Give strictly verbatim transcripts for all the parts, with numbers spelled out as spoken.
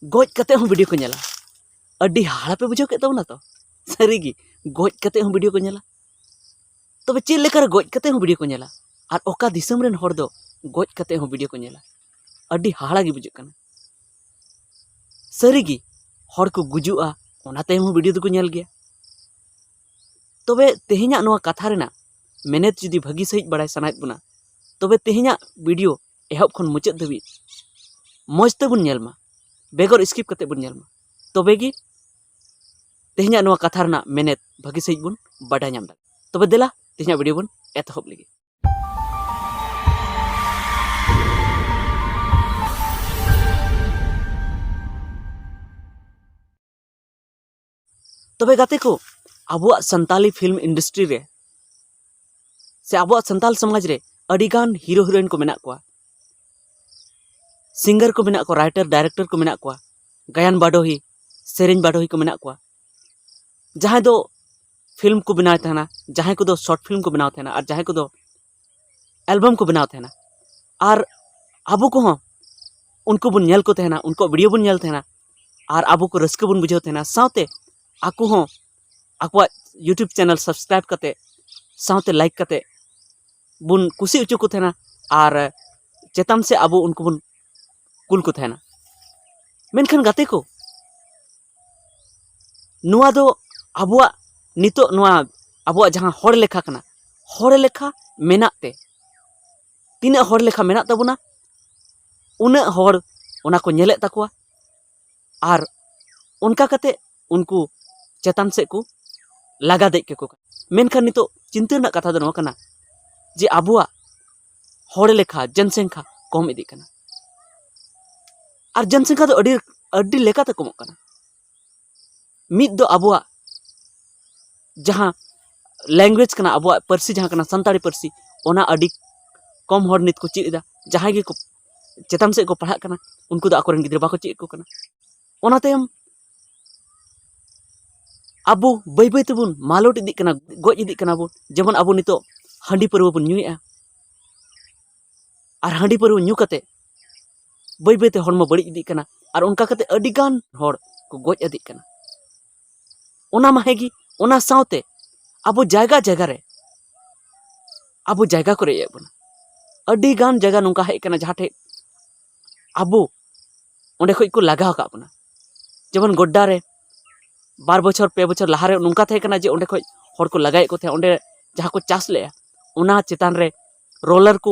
ᱜᱚᱡ ᱠᱟᱛᱮ ᱦᱚᱸ ᱵᱷᱤᱰᱤᱭᱳ ᱠᱚ ᱧᱮᱞᱟ᱾ ᱟᱹᱰᱤ ᱦᱟᱦᱟᱲᱟ ᱯᱮ ᱵᱩᱡᱷᱟᱹᱣ ᱠᱮᱫ ᱛᱟᱵᱚᱱᱟ ᱛᱚ? ᱥᱟᱹᱨᱤᱜᱮ, ᱜᱚᱡ ᱠᱟᱛᱮ ᱦᱚᱸ ᱵᱷᱤᱰᱤᱭᱳ ᱠᱚ ᱧᱮᱞᱟ᱾ ᱛᱚᱵᱮ ᱪᱮᱫ ᱞᱮᱠᱟᱨᱮ ᱜᱚᱡ ᱠᱟᱛᱮ ᱦᱚᱸ ᱵᱷᱤᱰᱤᱭᱳ ᱠᱚ ᱧᱮᱞᱟ? ᱟᱨ ᱚᱠᱟ ᱫᱤᱥᱚᱢ ᱨᱮᱱ ᱦᱚᱲ ᱫᱚ ᱜᱚᱡ ᱠᱟᱛᱮ ᱦᱚᱸ ᱵᱷᱤᱰᱤᱭᱳ ᱠᱚ ᱧᱮᱞᱟ? ᱟᱹᱰᱤ ᱦᱟᱦᱟᱲᱟ ᱜᱮ ᱵᱩᱡᱷᱟᱹᱜ ᱠᱟᱱᱟ᱾ ᱥᱟᱹᱨᱤᱜᱮ, ᱦᱚᱲ ᱠᱚ ᱜᱩᱡᱩᱜᱼᱟ, ᱚᱱᱟ ᱛᱟᱭᱚᱢ ᱦᱚᱸ ᱵᱷᱤᱰᱤᱭᱳ ᱫᱚᱠᱚ ᱧᱮᱞ ᱜᱮᱭᱟ᱾ ᱛᱚᱵᱮ ᱛᱮᱦᱮᱧᱟᱜ ᱱᱚᱣᱟ ᱠᱟᱛᱷᱟ ᱨᱮᱱᱟᱜ ᱢᱮᱱᱮᱛ ᱡᱩᱫᱤ ᱵᱷᱟᱹᱜᱤ ᱥᱟᱺᱦᱤᱡ ᱵᱟᱲᱟᱭ ᱥᱟᱱᱟᱭᱮᱫ ᱵᱚᱱᱟ, ᱛᱚᱵᱮ ᱛᱮᱦᱮᱧᱟᱜ ᱵᱷᱤᱰᱤᱭᱳ ᱮᱦᱚᱵ ᱠᱷᱚᱱ ᱢᱩᱪᱟᱹᱫ ᱫᱷᱟᱹᱵᱤᱡ ᱢᱚᱡᱽ ᱛᱮᱵᱚᱱ ᱧᱮᱞ ᱢᱟ, ᱵᱮᱜᱚᱨ ᱥᱠᱤᱯ ᱠᱟᱛᱮ ᱵᱚᱱ ᱧᱮᱞ ᱢᱟ᱾ ᱛᱚᱵᱮ ᱜᱮ ᱛᱮᱦᱮᱧᱟᱜ ᱱᱚᱣᱟ ᱠᱟᱛᱷᱟ ᱨᱮᱱᱟᱜ ᱢᱮᱱᱮᱛ ᱵᱷᱟᱹᱜᱤ ᱥᱟᱺᱦᱤᱡ ᱵᱚᱱ ᱵᱟᱰᱟᱭ ᱧᱟᱢ ᱫᱟᱲᱮᱭᱟᱜᱼᱟ᱾ ᱛᱚᱵᱮ ᱫᱮᱞᱟ, ᱛᱮᱦᱮᱧᱟᱜ ᱵᱷᱤᱰᱤᱭᱳ ᱵᱚᱱ ᱮᱛᱚᱦᱚᱵ ᱞᱮᱜᱮ᱾ ᱛᱚᱵᱮ ᱜᱟᱛᱮ ᱠᱚ, ᱟᱵᱚᱣᱟᱜ ᱥᱟᱱᱛᱟᱞᱤ ᱯᱷᱤᱞᱢ ᱤᱱᱰᱟᱥᱴᱨᱤ ᱨᱮ ᱥᱮ ᱟᱵᱚᱣᱟᱜ ᱥᱟᱱᱛᱟᱞ ᱥᱚᱢᱟᱡᱽ ᱨᱮ ᱟᱹᱰᱤᱜᱟᱱ ᱦᱤᱨᱳ ᱦᱤᱨᱳᱭᱤᱱ ᱠᱚ ᱢᱮᱱᱟᱜ ᱠᱚᱣᱟ, ᱥᱤᱝᱜᱟᱨ ᱠᱚ ᱢᱮᱱᱟᱜ ᱠᱚᱣᱟ, ᱨᱟᱭᱴᱟᱨ ᱰᱟᱭᱨᱮᱠᱴᱚᱨ ᱠᱚ ᱢᱮᱱᱟᱜ ᱠᱚᱣᱟ, ᱜᱟᱭᱟᱱ ᱵᱟᱰᱚᱦᱤ, ᱥᱮᱨᱮᱧ ᱵᱟᱰᱚᱦᱤ ᱠᱚ ᱢᱮᱱᱟᱜ ᱠᱚᱣᱟ, ᱡᱟᱦᱟᱸᱭ ᱫᱚ ᱯᱷᱤᱞᱢ ᱠᱚ ᱵᱮᱱᱟᱣ ᱛᱟᱦᱮᱱᱟ, ᱡᱟᱦᱟᱸᱭ ᱠᱚᱫᱚ ᱥᱚᱨᱴ ᱯᱷᱤᱞᱢ ᱠᱚ ᱵᱮᱱᱟᱣ ᱛᱟᱦᱮᱱᱟ, ᱟᱨ ᱡᱟᱦᱟᱸᱭ ᱠᱚᱫᱚ ᱮᱞᱵᱟᱢ ᱠᱚ ᱵᱮᱱᱟᱣ ᱛᱟᱦᱮᱱᱟ᱾ ᱟᱨ ᱟᱵᱚ ᱠᱚᱦᱚᱸ ᱩᱱᱠᱩ ᱵᱚᱱ ᱧᱮᱞ ᱠᱚ ᱛᱟᱦᱮᱱᱟ, ᱩᱱᱠᱩᱣᱟᱜ ᱵᱷᱤᱰᱤᱭᱳ ᱵᱚᱱ ᱧᱮᱞ ᱛᱟᱦᱮᱱᱟ, ᱟᱨ ᱟᱵᱚ ᱠᱚ ᱨᱟᱹᱥᱠᱟᱹ ᱵᱚᱱ ᱵᱩᱡᱷᱟᱹᱣ ᱛᱟᱦᱮᱱᱟ᱾ ᱥᱟᱶᱛᱮ ᱟᱠᱚ ᱦᱚᱸ ᱟᱠᱚᱣᱟᱜ ᱭᱩᱴᱩᱵᱽ ᱪᱮᱱᱮᱞ ᱥᱟᱵᱥᱠᱨᱟᱭᱤᱵᱽ ᱠᱟᱛᱮ, ᱥᱟᱶᱛᱮ ᱞᱟᱭᱤᱠ ᱠᱟᱛᱮ ᱵᱚᱱ ᱠᱩᱥᱤ ᱦᱚᱪᱚ ᱠᱚ ᱛᱟᱦᱮᱱᱟ, ᱟᱨ ᱪᱮᱛᱟᱱ ᱥᱮᱫ ᱟᱵᱚ ᱩᱱᱠᱩ ᱵᱚᱱ ᱠᱩᱞ ᱠᱚ ᱛᱟᱦᱮᱱᱟ᱾ ᱢᱮᱱᱠᱷᱟᱱ ᱜᱟᱛᱮ ᱠᱚ, ᱱᱚᱣᱟ ᱫᱚ ᱟᱵᱚᱣᱟᱜ ᱱᱤᱛᱚᱜ ᱱᱚᱣᱟ ᱟᱵᱚᱣᱟᱜ ᱡᱟᱦᱟᱸ ᱦᱚᱲ ᱞᱮᱠᱷᱟ ᱠᱟᱱᱟ, ᱦᱚᱲ ᱞᱮᱠᱷᱟ ᱢᱮᱱᱟᱜ ᱛᱮ, ᱛᱤᱱᱟᱹᱜ ᱦᱚᱲ ᱞᱮᱠᱷᱟ ᱢᱮᱱᱟᱜ ᱛᱟᱵᱚᱱᱟ, ᱩᱱᱟᱹᱜ ᱦᱚᱲ ᱚᱱᱟ ᱠᱚ ᱧᱮᱞᱮᱫ ᱛᱟᱠᱚᱣᱟ᱾ ᱟᱨ ᱚᱱᱠᱟ ᱠᱟᱛᱮ ᱩᱱᱠᱩ ᱪᱮᱛᱟᱱ ᱥᱮᱫ ᱠᱚ ᱞᱟᱜᱟ ᱫᱮᱡ ᱠᱟᱠᱚ ᱠᱟᱱᱟ᱾ ᱢᱮᱱᱠᱷᱟᱱ ᱱᱤᱛᱚᱜ ᱪᱤᱱᱛᱟᱹ ᱨᱮᱱᱟᱜ ᱠᱟᱛᱷᱟ ᱫᱚ ᱱᱚᱣᱟ ᱠᱟᱱᱟ ᱡᱮ ᱟᱵᱚᱣᱟᱜ ᱦᱚᱲ ᱞᱮᱠᱷᱟ, ᱡᱚᱱᱥᱚᱝᱠᱷᱟ ᱠᱚᱢ ᱤᱫᱤᱜ ᱠᱟᱱᱟ᱾ ᱟᱨ ᱡᱚᱱᱥᱚᱝᱠᱷᱟ ᱫᱚ ᱟᱹᱰᱤ, ᱟᱹᱰᱤ ᱞᱮᱠᱟᱛᱮ ᱠᱚᱢᱚᱜ ᱠᱟᱱᱟ᱾ ᱢᱤᱫ ᱫᱚ ᱟᱵᱚᱣᱟᱜ ᱡᱟᱦᱟᱸ ᱞᱮᱝᱜᱩᱭᱮᱡᱽ ᱠᱟᱱᱟ, ᱟᱵᱚᱣᱟᱜ ᱯᱟᱹᱨᱥᱤ ᱡᱟᱦᱟᱸ ᱠᱟᱱᱟ, ᱥᱟᱱᱛᱟᱲᱤ ᱯᱟᱹᱨᱥᱤ, ᱚᱱᱟ ᱟᱹᱰᱤ ᱠᱚᱢ ᱦᱚᱲ ᱱᱤᱛ ᱠᱚ ᱪᱮᱫ ᱮᱫᱟ᱾ ᱡᱟᱦᱟᱸᱭ ᱜᱮᱠᱚ ᱪᱮᱛᱟᱱ ᱥᱮᱫ ᱠᱚ ᱯᱟᱲᱦᱟᱜ ᱠᱟᱱᱟ, ᱩᱱᱠᱩ ᱫᱚ ᱟᱠᱚᱨᱮᱱ ᱜᱤᱫᱽᱨᱟᱹ ᱵᱟᱠᱚ ᱪᱮᱫ ᱟᱠᱚ ᱠᱟᱱᱟ᱾ ᱚᱱᱟ ᱛᱟᱭᱚᱢ ᱟᱵᱚ ᱵᱟᱹᱭ ᱵᱟᱹᱭ ᱛᱮᱵᱚᱱ ᱢᱟᱞᱚᱴ ᱤᱫᱤᱜ ᱠᱟᱱᱟ, ᱜᱚᱡ ᱤᱫᱤᱜ ᱠᱟᱱᱟ ᱵᱚᱱ᱾ ᱡᱮᱢᱚᱱ ᱟᱵᱚ ᱱᱤᱛᱚᱜ ᱦᱟᱺᱰᱤ ᱯᱟᱹᱨᱣᱟᱹ ᱵᱚᱱ ᱧᱩᱭᱮᱫᱼᱟ, ᱟᱨ ᱦᱟᱺᱰᱤ ᱯᱟᱹᱨᱣᱟᱹ ᱧᱩ ᱠᱟᱛᱮ ᱵᱟᱹᱭ ᱵᱟᱹᱭᱛᱮ ᱦᱚᱲᱢᱚ ᱵᱟᱹᱲᱤᱡ ᱤᱫᱤᱜ ᱠᱟᱱᱟ᱾ ᱟᱨ ᱚᱱᱠᱟ ᱠᱟᱛᱮ ᱟᱹᱰᱤ ᱜᱟᱱ ᱦᱚᱲ ᱠᱚ ᱜᱚᱡ ᱤᱫᱤᱜ ᱠᱟᱱᱟ᱾ ᱚᱱᱟ ᱢᱟ ᱦᱮᱸᱜᱮ, ᱚᱱᱟ ᱥᱟᱶᱛᱮ ᱟᱵᱚ ᱡᱟᱭᱜᱟ ᱡᱟᱭᱜᱟ ᱨᱮ, ᱟᱵᱚ ᱡᱟᱭᱜᱟ ᱠᱚ ᱨᱮᱡ ᱮᱫ ᱵᱚᱱᱟ᱾ ᱟᱹᱰᱤ ᱜᱟᱱ ᱡᱟᱭᱜᱟ ᱱᱚᱝᱠᱟ ᱦᱮᱡ ᱠᱟᱱᱟ ᱡᱟᱦᱟᱸ ᱴᱷᱮᱡ ᱟᱵᱚ ᱚᱸᱰᱮ ᱠᱷᱚᱡ ᱠᱚ ᱞᱟᱜᱟ ᱟᱠᱟᱫ ᱵᱚᱱᱟ᱾ ᱡᱮᱢᱚᱱ ᱜᱚᱰᱰᱟ ᱨᱮ ᱵᱟᱨ ᱵᱚᱪᱷᱚᱨ ᱯᱮ ᱵᱚᱪᱷᱚᱨ ᱞᱟᱦᱟᱨᱮ ᱱᱚᱝᱠᱟ ᱛᱟᱦᱮᱸ ᱠᱟᱱᱟ ᱡᱮ ᱚᱸᱰᱮ ᱠᱷᱚᱡ ᱦᱚᱲ ᱠᱚ ᱞᱟᱜᱟᱭᱮᱫ ᱠᱚ ᱛᱟᱦᱮᱸᱫ, ᱚᱸᱰᱮ ᱡᱟᱦᱟᱸ ᱠᱚ ᱪᱟᱥ ᱞᱮᱜᱼᱟ ᱚᱱᱟ ᱪᱮᱛᱟᱱ ᱨᱮ ᱨᱳᱞᱟᱨ ᱠᱚ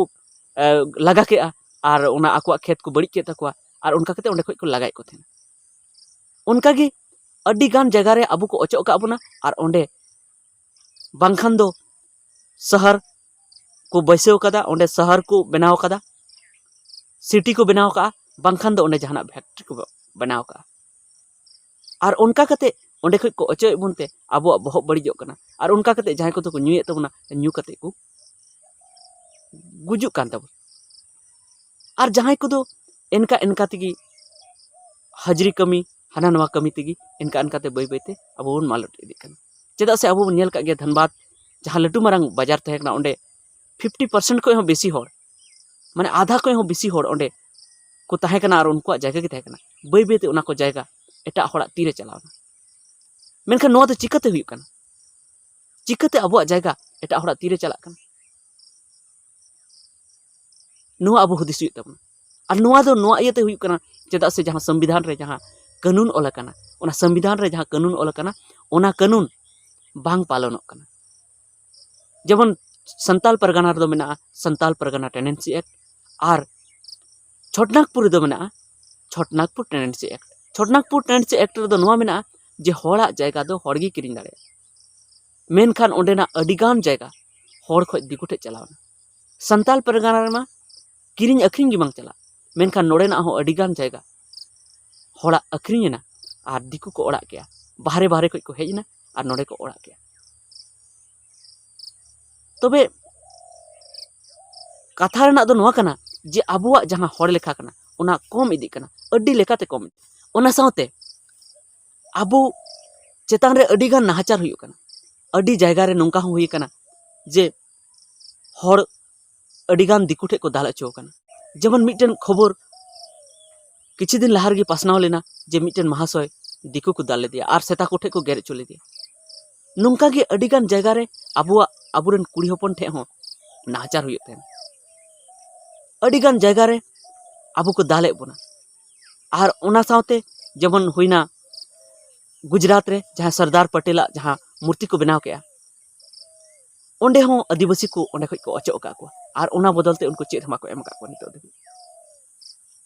ᱞᱟᱜᱟ ᱠᱮᱜᱼᱟ ᱟᱨ ᱚᱱᱟ ᱟᱠᱚᱣᱟᱜ ᱠᱷᱮᱛ ᱠᱚ ᱵᱟᱹᱲᱤᱡ ᱠᱮᱫ ᱛᱟᱠᱚᱣᱟ᱾ ᱟᱨ ᱚᱱᱠᱟ ᱠᱟᱛᱮ ᱚᱸᱰᱮ ᱠᱷᱚᱡ ᱠᱚ ᱞᱟᱜᱟᱭᱮᱫ ᱠᱚ ᱛᱟᱦᱮᱸᱫ᱾ ᱚᱱᱠᱟᱜᱮ ᱟᱹᱰᱤ ᱜᱟᱱ ᱡᱟᱭᱜᱟ ᱨᱮ ᱟᱵᱚ ᱠᱚ ᱚᱪᱚᱜ ᱟᱠᱟᱫ ᱵᱚᱱᱟ᱾ ᱟᱨ ᱚᱸᱰᱮ ᱵᱟᱝᱠᱷᱟᱱ ᱫᱚ ᱥᱟᱦᱟᱨ ᱠᱚ ᱵᱟᱹᱭᱥᱟᱹᱣ ᱠᱟᱫᱟ, ᱚᱸᱰᱮ ᱥᱟᱦᱟᱨ ᱠᱚ ᱵᱮᱱᱟᱣ ᱠᱟᱫᱟ, ᱥᱤᱴᱤ ᱠᱚ ᱵᱮᱱᱟᱣ ᱠᱟᱜᱼᱟ, ᱵᱟᱝᱠᱷᱟᱱ ᱫᱚ ᱚᱸᱰᱮ ᱡᱟᱦᱟᱱᱟᱜ ᱯᱷᱮᱠᱴᱨᱤ ᱠᱚ ᱵᱮᱱᱟᱣ ᱠᱟᱜᱼᱟ᱾ ᱟᱨ ᱚᱱᱠᱟ ᱠᱟᱛᱮ ᱚᱸᱰᱮ ᱠᱷᱚᱡ ᱠᱚ ᱚᱪᱚᱭᱮᱫ ᱵᱚᱱ ᱛᱮ ᱟᱵᱚᱣᱟᱜ ᱵᱚᱦᱚᱜ ᱵᱟᱹᱲᱤᱡᱚᱜ ᱠᱟᱱᱟ᱾ ᱟᱨ ᱚᱱᱠᱟ ᱠᱟᱛᱮ ᱡᱟᱦᱟᱸᱭ ᱠᱚᱫᱚ ᱠᱚ ᱧᱩᱭᱮᱫ ᱛᱟᱵᱚᱱᱟ, ᱧᱩ ᱠᱟᱛᱮ ᱠᱚ ᱜᱩᱡᱩᱜ ᱠᱟᱱ ᱛᱟᱵᱚᱱᱟ᱾ ᱟᱨ ᱡᱟᱦᱟᱸᱭ ᱠᱚᱫᱚ ᱮᱱᱠᱟ ᱮᱱᱠᱟ ᱛᱮᱜᱮ ᱦᱟᱡᱽᱨᱤ ᱠᱟᱹᱢᱤ, ᱦᱟᱱᱟ ᱱᱚᱣᱟ ᱠᱟᱹᱢᱤ ᱛᱮᱜᱮ ᱮᱱᱠᱟ ᱮᱱᱠᱟ ᱛᱮ ᱵᱟᱹᱭ ᱵᱟᱹᱭ ᱛᱮ ᱟᱵᱚ ᱵᱚᱱ ᱢᱟᱞᱚᱴ ᱤᱫᱤᱜ ᱠᱟᱱᱟ᱾ ᱪᱮᱫᱟᱜ ᱥᱮ ᱟᱵᱚ ᱵᱚᱱ ᱧᱮᱞ ᱠᱟᱜ ᱜᱮᱭᱟ, ᱫᱷᱟᱱᱵᱟᱫᱽ ᱡᱟᱦᱟᱸ ᱞᱟᱹᱴᱩ ᱢᱟᱨᱟᱝ ᱵᱟᱡᱟᱨ ᱛᱟᱦᱮᱸ ᱠᱟᱱᱟ, ᱚᱸᱰᱮ ᱯᱷᱤᱯᱴᱤ ᱯᱟᱨᱥᱮᱱᱴ ᱠᱷᱚᱱ ᱦᱚᱸ ᱵᱮᱥᱤ ᱦᱚᱲ, ᱢᱟᱱᱮ ᱟᱫᱷᱟ ᱠᱷᱚᱱ ᱦᱚᱸ ᱵᱮᱥᱤ ᱦᱚᱲ ᱚᱸᱰᱮ ᱠᱚ ᱛᱟᱦᱮᱸ ᱠᱟᱱᱟ ᱟᱨ ᱩᱱᱠᱩᱣᱟᱜ ᱡᱟᱭᱜᱟ ᱜᱮ ᱛᱟᱦᱮᱸ ᱠᱟᱱᱟ᱾ ᱵᱟᱹᱭ ᱵᱟᱹᱭ ᱛᱮ ᱚᱱᱟ ᱠᱚ ᱡᱟᱭᱜᱟ ᱮᱴᱟᱜ ᱦᱚᱲᱟᱜ ᱛᱤᱨᱮ ᱪᱟᱞᱟᱣ ᱮᱱᱟ᱾ ᱢᱮᱱᱠᱷᱟᱱ ᱱᱚᱣᱟ ᱫᱚ ᱪᱤᱠᱟᱹᱛᱮ ᱦᱩᱭᱩᱜ ᱠᱟᱱᱟ? ᱪᱤᱠᱟᱹᱛᱮ ᱟᱵᱚᱣᱟᱜ ᱡᱟᱭᱜᱟ ᱮᱴᱟᱜ ᱦᱚᱲᱟᱜ ᱛᱤᱨᱮ ᱪᱟᱞᱟᱜ ᱠᱟᱱᱟ? ᱱᱚᱣᱟ ᱟᱵᱚ ᱦᱩᱫᱤᱥ ᱦᱩᱭᱩᱜ ᱛᱟᱵᱚᱱᱟ᱾ ᱟᱨ ᱱᱚᱣᱟ ᱫᱚ ᱱᱚᱣᱟ ᱤᱭᱟᱹᱛᱮ ᱦᱩᱭᱩᱜ ᱠᱟᱱᱟ, ᱪᱮᱫᱟᱜ ᱥᱮ ᱡᱟᱦᱟᱸ ᱥᱚᱝᱵᱤᱫᱷᱟᱱ ᱨᱮ ᱡᱟᱦᱟᱸ ᱠᱟᱹᱱᱩᱱ ᱚᱞ ᱟᱠᱟᱱᱟ, ᱚᱱᱟ ᱥᱚᱝᱵᱤᱫᱷᱟᱱ ᱨᱮ ᱡᱟᱦᱟᱸ ᱠᱟᱹᱱᱩᱱ ᱚᱞ ᱟᱠᱟᱱᱟ, ᱚᱱᱟ ᱠᱟᱹᱱᱩᱱ ᱵᱟᱝ ᱯᱟᱞᱚᱱᱚᱜ ᱠᱟᱱᱟ᱾ ᱡᱮᱢᱚᱱ ᱥᱟᱱᱛᱟᱞ ᱯᱟᱨᱜᱟᱱᱟ ᱨᱮᱫᱚ ᱢᱮᱱᱟᱜᱼᱟ ᱥᱟᱱᱛᱟᱞ ᱯᱟᱨᱜᱟᱱᱟ ᱴᱮᱱᱰᱮᱱᱥᱤ ᱮᱠᱴ, ᱟᱨ ᱪᱷᱚᱴᱱᱟᱜᱽᱯᱩᱨ ᱨᱮᱫᱚ ᱢᱮᱱᱟᱜᱼᱟ ᱪᱷᱚᱴᱱᱟᱜᱽᱯᱩᱨ ᱴᱮᱱᱰᱮᱱᱥᱤ ᱮᱠᱴ᱾ ᱪᱷᱚᱴᱱᱟᱜᱽᱯᱩᱨ ᱴᱮᱱᱰᱮᱱᱥᱤ ᱮᱠᱴ ᱨᱮᱫᱚ ᱱᱚᱣᱟ ᱢᱮᱱᱟᱜᱼᱟ ᱡᱮ ᱦᱚᱲᱟᱜ ᱡᱟᱭᱜᱟ ᱫᱚ ᱦᱚᱲ ᱜᱮ ᱠᱤᱨᱤᱧ ᱫᱟᱲᱮᱭᱟᱜᱼᱟ᱾ ᱢᱮᱱᱠᱷᱟᱱ ᱚᱸᱰᱮᱱᱟᱜ ᱟᱹᱰᱤᱜᱟᱱ ᱡᱟᱭᱜᱟ ᱦᱚᱲ ᱠᱷᱚᱡ ᱫᱤᱠᱩ ᱴᱷᱮᱡ ᱪᱟᱞᱟᱣ ᱮᱱᱟ᱾ ᱥᱟᱱᱛᱟᱞ ᱯᱟᱨᱜᱟᱱᱟ ᱨᱮᱢᱟ ᱠᱤᱨᱤᱧ ᱟᱹᱠᱷᱨᱤᱧ ᱜᱮ ᱵᱟᱝ ᱪᱟᱞᱟᱜ, ᱢᱮᱱᱠᱷᱟᱱ ᱱᱚᱰᱮᱱᱟᱜ ᱦᱚᱸ ᱟᱹᱰᱤᱜᱟᱱ ᱡᱟᱭᱜᱟ ᱦᱚᱲᱟᱜ ᱟᱹᱠᱷᱨᱤᱧ ᱮᱱᱟ ᱟᱨ ᱫᱤᱠᱩ ᱠᱚ ᱚᱲᱟᱜ ᱠᱮᱜᱼᱟ᱾ ᱵᱟᱦᱨᱮ ᱵᱟᱦᱨᱮ ᱠᱷᱚᱡ ᱠᱚ ᱦᱮᱡ ᱮᱱᱟ ᱟᱨ ᱱᱚᱰᱮ ᱠᱚ ᱚᱲᱟᱜ ᱠᱮᱜᱼᱟ᱾ ᱛᱚᱵᱮ ᱠᱟᱛᱷᱟ ᱨᱮᱱᱟᱜ ᱫᱚ ᱱᱚᱣᱟ ᱠᱟᱱᱟ ᱡᱮ ᱟᱵᱚᱣᱟᱜ ᱡᱟᱦᱟᱸ ᱦᱚᱲ ᱞᱮᱠᱷᱟ ᱠᱟᱱᱟ, ᱚᱱᱟ ᱠᱚᱢ ᱤᱫᱤᱜ ᱠᱟᱱᱟ, ᱟᱹᱰᱤ ᱞᱮᱠᱟᱛᱮ ᱠᱚᱢ ᱤᱫᱤᱜ ᱠᱟᱱᱟ᱾ ᱚᱱᱟ ᱥᱟᱶᱛᱮ ᱟᱵᱚ ᱪᱮᱛᱟᱱ ᱨᱮ ᱟᱹᱰᱤ ᱜᱟᱱ ᱱᱟᱦᱟᱪᱟᱨ ᱦᱩᱭᱩᱜ ᱠᱟᱱᱟ᱾ ᱟᱹᱰᱤ ᱡᱟᱭᱜᱟ ᱨᱮ ᱱᱚᱝᱠᱟ ᱦᱚᱸ ᱦᱩᱭ ᱠᱟᱱᱟ ᱡᱮ ᱦᱚᱲ ᱟᱹᱰᱤ ᱜᱟᱱ ᱫᱤᱠᱩ ᱴᱷᱮᱡ ᱠᱚ ᱫᱟᱞ ᱦᱚᱪᱚ ᱟᱠᱟᱱᱟ᱾ ᱡᱮᱢᱚᱱ ᱢᱤᱫᱴᱮᱱ ᱠᱷᱚᱵᱚᱨ ᱠᱤᱪᱷᱩ ᱫᱤᱱ ᱞᱟᱦᱟ ᱨᱮᱜᱮ ᱯᱟᱥᱱᱟᱣ ᱞᱮᱱᱟ ᱡᱮ ᱢᱤᱫᱴᱮᱱ ᱢᱟᱦᱟᱥᱚᱭ ᱫᱤᱠᱩ ᱠᱚ ᱫᱟᱞ ᱞᱮᱫᱮᱭᱟ ᱟᱨ ᱥᱮᱛᱟ ᱠᱚᱴᱷᱮᱱ ᱠᱚ ᱜᱮᱨ ᱦᱚᱪᱚ ᱞᱮᱫᱮᱭᱟ᱾ ᱱᱚᱝᱠᱟ ᱜᱮ ᱟᱹᱰᱤ ᱜᱟᱱ ᱡᱟᱭᱜᱟ ᱨᱮ ᱟᱵᱚᱣᱟᱜ, ᱟᱵᱚᱨᱮᱱ ᱠᱩᱲᱤ ᱦᱚᱯᱚᱱ ᱴᱷᱮᱱ ᱦᱚᱸ ᱱᱟᱦᱟᱪᱟᱨ ᱦᱩᱭᱩᱜ ᱛᱟᱦᱮᱱᱟ᱾ ᱟᱹᱰᱤ ᱜᱟᱱ ᱡᱟᱭᱜᱟ ᱨᱮ ᱟᱵᱚ ᱠᱚ ᱫᱟᱞᱮᱫ ᱵᱚᱱᱟ᱾ ᱟᱨ ᱚᱱᱟ ᱥᱟᱶᱛᱮ ᱡᱮᱢᱚᱱ ᱦᱩᱭᱱᱟ ᱜᱩᱡᱽᱨᱟᱴ ᱨᱮ ᱡᱟᱦᱟᱸ ᱥᱚᱨᱫᱟᱨ ᱯᱟᱴᱮᱞᱟᱜ ᱡᱟᱦᱟᱸ ᱢᱩᱨᱛᱤ ᱠᱚ ᱵᱮᱱᱟᱣ ᱠᱮᱜᱼᱟ, ᱚᱸᱰᱮ ᱦᱚᱸ ᱟᱹᱫᱤᱵᱟᱹᱥᱤ ᱠᱚ ᱚᱸᱰᱮ ᱠᱷᱚᱱ ᱠᱚ ᱚᱪᱚᱜ ᱟᱠᱟᱫ ᱠᱚᱣᱟ᱾ ᱟᱨ ᱚᱱᱟ ᱵᱚᱫᱚᱞ ᱛᱮ ᱩᱱᱠᱩ ᱪᱮᱫ ᱦᱚᱸ ᱵᱟᱠᱚ ᱮᱢ ᱟᱠᱟᱫ ᱠᱚᱣᱟ ᱱᱤᱛᱚᱜ ᱫᱷᱟᱹᱵᱤᱡ᱾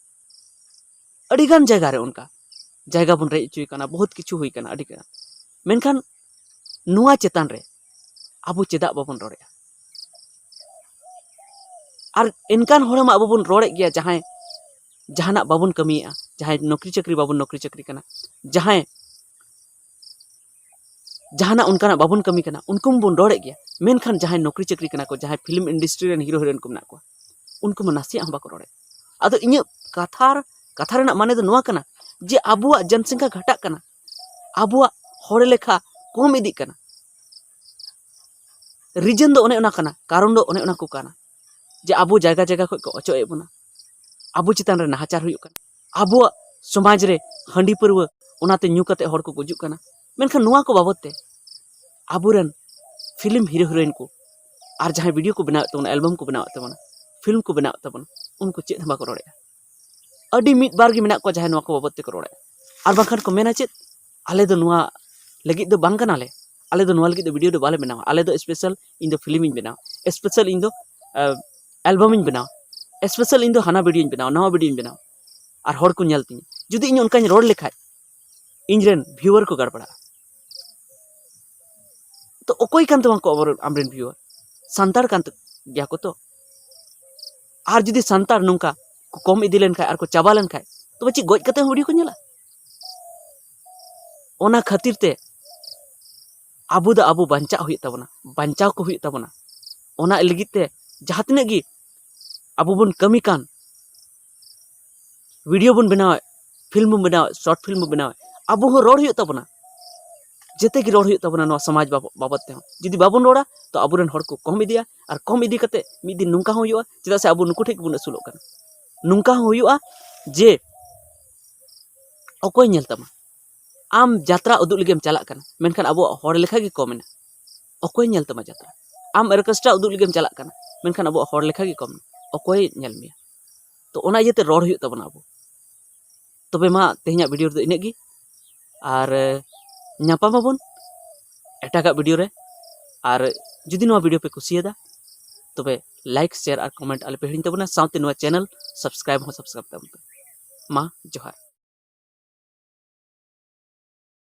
ᱟᱹᱰᱤᱜᱟᱱ ᱡᱟᱭᱜᱟ ᱨᱮ ᱚᱱᱠᱟ ᱡᱟᱭᱜᱟ ᱵᱚᱱ ᱨᱮᱡ ᱦᱚᱪᱚᱭᱮ ᱠᱟᱱᱟ, ᱵᱚᱦᱩᱛ ᱠᱤᱪᱷᱩ ᱦᱩᱭ ᱠᱟᱱᱟ, ᱟᱹᱰᱤ ᱜᱟᱱ᱾ ᱢᱮᱱᱠᱷᱟᱱ ᱱᱚᱣᱟ ᱪᱮᱛᱟᱱ ᱨᱮ ᱟᱵᱚ ᱪᱮᱫᱟᱜ ᱵᱟᱵᱚᱱ ᱨᱚᱲᱮᱫᱼᱟ? ᱟᱨ ᱮᱱᱠᱟᱱ ᱦᱚᱲ ᱢᱟ ᱟᱵᱚ ᱵᱚᱱ ᱨᱚᱲᱮᱫ ᱜᱮᱭᱟ, ᱡᱟᱦᱟᱸᱭ ᱡᱟᱦᱟᱱᱟᱜ ᱵᱟᱵᱚᱱ ᱠᱟᱹᱢᱤᱭᱮᱫᱼᱟ, ᱡᱟᱦᱟᱸᱭ ᱱᱚᱠᱨᱤ ᱪᱟᱹᱠᱨᱤ ᱵᱟᱵᱚᱱ ᱱᱚᱠᱨᱤ ᱪᱟᱹᱠᱨᱤ ᱠᱟᱱᱟ, ᱡᱟᱦᱟᱸᱭ ᱡᱟᱦᱟᱱᱟᱜ ᱚᱱᱠᱟᱱᱟᱜ ᱵᱟᱵᱚᱱ ᱠᱟᱹᱢᱤ ᱠᱟᱱᱟ, ᱩᱱᱠᱩ ᱢᱟᱵᱚᱱ ᱨᱚᱲᱮᱫ ᱜᱮᱭᱟ᱾ ᱢᱮᱱᱠᱷᱟᱱ ᱡᱟᱦᱟᱸᱭ ᱱᱚᱠᱨᱤ ᱪᱟᱹᱠᱨᱤ ᱠᱟᱱᱟ ᱠᱚ, ᱡᱟᱦᱟᱸᱭ ᱯᱷᱤᱞᱢ ᱤᱱᱰᱟᱥᱴᱨᱤ ᱨᱮᱱ ᱦᱤᱨᱳ ᱦᱤᱨᱳᱭᱤᱱ ᱠᱚ ᱢᱮᱱᱟᱜ ᱠᱚᱣᱟ, ᱩᱱᱠᱩ ᱢᱟ ᱱᱟᱥᱮᱭᱟᱜ ᱦᱚᱸ ᱵᱟᱠᱚ ᱨᱚᱲᱮᱫ᱾ ᱟᱫᱚ ᱤᱧᱟᱹᱜ ᱠᱟᱛᱷᱟ, ᱠᱟᱛᱷᱟ ᱨᱮᱱᱟᱜ ᱢᱟᱱᱮ ᱫᱚ ᱱᱚᱣᱟ ᱠᱟᱱᱟ ᱡᱮ ᱟᱵᱚᱣᱟᱜ ᱡᱚᱱᱥᱚᱝᱠᱷᱟ ᱜᱷᱟᱴᱟᱜ ᱠᱟᱱᱟ, ᱟᱵᱚᱣᱟᱜ ᱦᱚᱲ ᱞᱮᱠᱷᱟ ᱠᱚᱢ ᱤᱫᱤᱜ ᱠᱟᱱᱟ᱾ ᱨᱤᱡᱮᱱ ᱫᱚ ᱚᱱᱮ ᱚᱱᱟ ᱠᱟᱱᱟ, ᱠᱟᱨᱚᱱ ᱫᱚ ᱚᱱᱮ ᱚᱱᱟ ᱠᱚ ᱠᱟᱱᱟ ᱡᱮ ᱟᱵᱚ ᱡᱟᱭᱜᱟ ᱡᱟᱭᱜᱟ ᱠᱷᱚᱱ ᱠᱚ ᱚᱪᱚᱜ ᱮᱫ ᱵᱚᱱᱟ, ᱟᱵᱚ ᱪᱮᱛᱟᱱ ᱨᱮ ᱱᱟᱦᱟᱪᱟᱨ ᱦᱩᱭᱩᱜ ᱠᱟᱱᱟ, ᱟᱵᱚᱣᱟᱜ ᱥᱚᱢᱟᱡᱽ ᱨᱮ ᱦᱟᱺᱰᱤ ᱯᱟᱹᱨᱣᱟᱹ, ᱚᱱᱟᱛᱮ ᱧᱩ ᱠᱟᱛᱮ ᱦᱚᱲ ᱠᱚ ᱜᱩᱡᱩᱜ ᱠᱟᱱᱟ᱾ ᱢᱮᱱᱠᱷᱟᱱ ᱱᱚᱣᱟ ᱠᱚ ᱵᱟᱵᱚᱫ ᱛᱮ ᱟᱵᱚᱨᱮᱱ ᱯᱷᱤᱞᱢ ᱦᱤᱨᱳ ᱦᱤᱨᱳᱭᱤᱱ ᱠᱚ ᱟᱨ ᱡᱟᱦᱟᱸᱭ ᱵᱷᱤᱰᱤᱭᱳ ᱠᱚ ᱵᱮᱱᱟᱣᱮᱫ ᱛᱟᱵᱚᱱᱟ, ᱮᱞᱵᱟᱢ ᱠᱚ ᱵᱮᱱᱟᱣᱮᱫ ᱛᱟᱵᱚᱱᱟ, ᱯᱷᱤᱞᱢ ᱠᱚ ᱵᱮᱱᱟᱣᱮᱫ ᱛᱟᱵᱚᱱᱟ, ᱩᱱᱠᱩ ᱪᱮᱫ ᱦᱚᱸ ᱵᱟᱠᱚ ᱨᱚᱲᱮᱫᱼᱟ᱾ ᱟᱹᱰᱤ ᱢᱤᱫ ᱵᱟᱨ ᱜᱮ ᱢᱮᱱᱟᱜ ᱠᱚᱣᱟ ᱡᱟᱦᱟᱸᱭ ᱱᱚᱣᱟ ᱠᱚ ᱵᱟᱵᱚᱫ ᱛᱮᱠᱚ ᱨᱚᱲᱮᱫᱼᱟ᱾ ᱟᱨ ᱵᱟᱝᱠᱷᱟᱱ ᱠᱚ ᱢᱮᱱᱟ ᱪᱮᱫ, "ᱟᱞᱮ ᱫᱚ ᱱᱚᱣᱟ ᱞᱟᱹᱜᱤᱫ ᱫᱚ ᱵᱟᱝ ᱠᱟᱱᱟᱞᱮ, ᱟᱞᱮ ᱫᱚ ᱱᱚᱣᱟ ᱞᱟᱹᱜᱤᱫ ᱫᱚ ᱵᱷᱤᱰᱤᱭᱳ ᱫᱚ ᱵᱟᱞᱮ ᱵᱮᱱᱟᱣᱟ, ᱟᱞᱮ ᱫᱚ ᱥᱯᱮᱥᱟᱞ ᱤᱧ ᱫᱚ ᱯᱷᱤᱞᱢ ᱤᱧ ᱵᱮᱱᱟᱣᱟ, ᱥᱯᱮᱥᱟᱞ ᱤᱧ ᱫᱚ ᱮᱞᱵᱟᱢ ᱤᱧ ᱵᱮᱱᱟᱣᱟ, ᱥᱯᱮᱥᱟᱞ ᱤᱧ ᱫᱚ ᱦᱟᱱᱟ ᱵᱷᱤᱰᱤᱭᱳᱧ ᱵᱮᱱᱟᱣᱟ, ᱱᱟᱣᱟ ᱵᱷᱤᱰᱤᱭᱳᱧ ᱵᱮᱱᱟᱣᱟ, ᱟᱨ ᱦᱚᱲ ᱠᱚ ᱧᱮᱞ ᱛᱤᱧᱟ᱾" ᱡᱩᱫᱤ ᱤᱧ ᱚᱱᱠᱟᱧ ᱨᱚᱲ ᱞᱮᱠᱷᱟᱡ, ᱤᱧ ᱨᱮᱱ ᱵᱷᱤᱭᱩᱣᱟᱨ ᱠᱚ ᱜᱟᱲᱵᱟᱲᱟᱜᱼᱟ᱾ ᱛᱚ ᱚᱠᱚᱭ ᱠᱟᱱ ᱛᱟᱢᱟ ᱠᱚ ᱟᱵᱚᱨᱮᱱ, ᱟᱢᱨᱮᱱ ᱵᱷᱤᱭᱩᱣᱟᱨ? ᱥᱟᱱᱛᱟᱲ ᱠᱟᱱ ᱜᱮᱭᱟ ᱠᱚ ᱛᱚ᱾ ᱟᱨ ᱡᱩᱫᱤ ᱥᱟᱱᱛᱟᱲ ᱱᱚᱝᱠᱟ ᱠᱚ ᱠᱚᱢ ᱤᱫᱤ ᱞᱮᱱᱠᱷᱟᱡ ᱟᱨ ᱠᱚ ᱪᱟᱵᱟ ᱞᱮᱱᱠᱷᱟᱡ, ᱛᱚᱵᱮ ᱪᱮᱫ ᱜᱚᱡ ᱠᱟᱛᱮ ᱦᱚᱸ ᱵᱷᱤᱰᱤᱭᱳ ᱠᱚ ᱧᱮᱞᱟ? ᱚᱱᱟ ᱠᱷᱟᱹᱛᱤᱨ ᱛᱮ ᱟᱵᱚ ᱫᱚ ᱟᱵᱚ ᱵᱟᱧᱪᱟᱜ ᱦᱩᱭᱩᱜ ᱛᱟᱵᱚᱱᱟ, ᱵᱟᱧᱪᱟᱣ ᱠᱚ ᱦᱩᱭᱩᱜ ᱛᱟᱵᱚᱱᱟ᱾ ᱚᱱᱟ ᱞᱟᱹᱜᱤᱫ ᱛᱮ ᱡᱟᱦᱟᱸ ᱛᱤᱱᱟᱹᱜ ᱜᱮ ᱟᱵᱚ ᱵᱚᱱ ᱠᱟᱹᱢᱤ ᱠᱟᱱ, ᱵᱷᱤᱰᱤᱭᱳ ᱵᱚᱱ ᱵᱮᱱᱟᱣᱮᱫ, ᱯᱷᱤᱞᱢ ᱵᱚᱱ ᱵᱮᱱᱟᱣᱮᱫ, ᱥᱚᱨᱴ ᱯᱷᱤᱞᱢ ᱵᱚᱱ ᱵᱮᱱᱟᱣᱮᱫ, ᱟᱵᱚ ᱦᱚᱸ ᱨᱚᱲ ᱦᱩᱭᱩᱜ ᱛᱟᱵᱚᱱᱟ᱾ ᱡᱮᱛᱮ ᱜᱮ ᱨᱚᱲ ᱦᱩᱭᱩᱜ ᱛᱟᱵᱚᱱᱟ ᱱᱚᱣᱟ ᱥᱚᱢᱟᱡᱽ ᱵᱟᱵᱚ-, ᱵᱟᱵᱚᱫ ᱛᱮᱦᱚᱸ᱾ ᱡᱩᱫᱤ ᱵᱟᱵᱚᱱ ᱨᱚᱲᱟ, ᱛᱚ ᱟᱵᱚᱨᱮᱱ ᱦᱚᱲ ᱠᱚ ᱠᱚᱢ ᱤᱫᱤᱜᱼᱟ, ᱟᱨ ᱠᱚᱢ ᱤᱫᱤ ᱠᱟᱛᱮ ᱢᱤᱫ ᱫᱤᱱ ᱱᱚᱝᱠᱟ ᱦᱚᱸ ᱦᱩᱭᱩᱜᱼᱟ, ᱪᱮᱫᱟᱜ ᱥᱮ ᱟᱵᱚ ᱱᱩᱠᱩ ᱴᱷᱮᱡ ᱜᱮᱵᱚᱱ ᱟᱹᱥᱩᱞᱚᱜ ᱠᱟᱱᱟ᱾ ᱱᱚᱝᱠᱟ ᱦᱚᱸ ᱦᱩᱭᱩᱜᱼᱟ ᱡᱮ ᱚᱠᱚᱭ ᱧᱮᱞ ᱛᱟᱢᱟ? ᱟᱢ ᱡᱟᱛᱨᱟ ᱩᱫᱩᱜ ᱞᱟᱹᱜᱤᱫ ᱮᱢ ᱪᱟᱞᱟᱜ ᱠᱟᱱᱟ, ᱢᱮᱱᱠᱷᱟᱱ ᱟᱵᱚᱣᱟᱜ ᱦᱚᱲ ᱞᱮᱠᱷᱟ ᱜᱮ ᱠᱚᱢ ᱮᱱᱟ᱾ ᱚᱠᱚᱭ ᱧᱮᱞ ᱛᱟᱢᱟ ᱡᱟᱛᱨᱟ? ᱟᱢ ᱚᱨᱠᱮᱥᱴᱨᱟ ᱩᱫᱩᱜ ᱞᱟᱹᱜᱤᱫ ᱮᱢ ᱪᱟᱞᱟᱜ ᱠᱟᱱᱟ, ᱢᱮᱱᱠᱷᱟᱱ ᱟᱵᱚᱣᱟᱜ ᱦᱚᱲ ᱞᱮᱠᱷᱟ ᱜᱮ ᱠᱚᱢ ᱮᱱᱟ᱾ ᱚᱠᱚᱭ ᱧᱮᱞ ᱢᱮᱭᱟ? ᱛᱚ, ᱚᱱᱟ ᱤᱭᱟᱹᱛᱮ ᱨᱚᱲ ᱦᱩᱭᱩᱜ ᱛᱟᱵᱚᱱᱟ ᱟᱵᱚ᱾ ᱛᱚᱵᱮ ᱢᱟ, ᱛᱮᱦᱮᱧᱟᱜ ᱵᱷᱤᱰᱤᱭᱳ ᱨᱮᱫᱚ ᱤᱱᱟᱹᱜ ᱜᱮ, ᱟᱨ ᱧᱟᱯᱟᱢ ᱟᱵᱚᱱ ᱮᱴᱟᱜᱟᱜ ᱵᱷᱤᱰᱤᱭᱳ ᱨᱮ᱾ ᱟᱨ ᱡᱩᱫᱤ ᱱᱚᱣᱟ ᱵᱷᱤᱰᱤᱭᱳ ᱯᱮ ᱠᱩᱥᱤᱭᱟᱫᱟ, ᱛᱚᱵᱮ ᱞᱟᱭᱤᱠ, ᱥᱮᱭᱟᱨ ᱟᱨ ᱠᱚᱢᱮᱱᱴ ᱟᱞᱚᱯᱮ ᱦᱤᱲᱤᱧ ᱛᱟᱵᱚᱱᱟ, ᱥᱟᱶᱛᱮ ᱱᱚᱣᱟ ᱪᱮᱱᱮᱞ ᱥᱟᱵᱥᱠᱨᱟᱭᱤᱵ ᱦᱚᱸ ᱥᱟᱵᱥᱠᱨᱟᱭᱤᱵ ᱛᱟᱵᱚᱱ ᱯᱮ᱾ ᱢᱟ, ᱡᱚᱦᱟᱨ᱾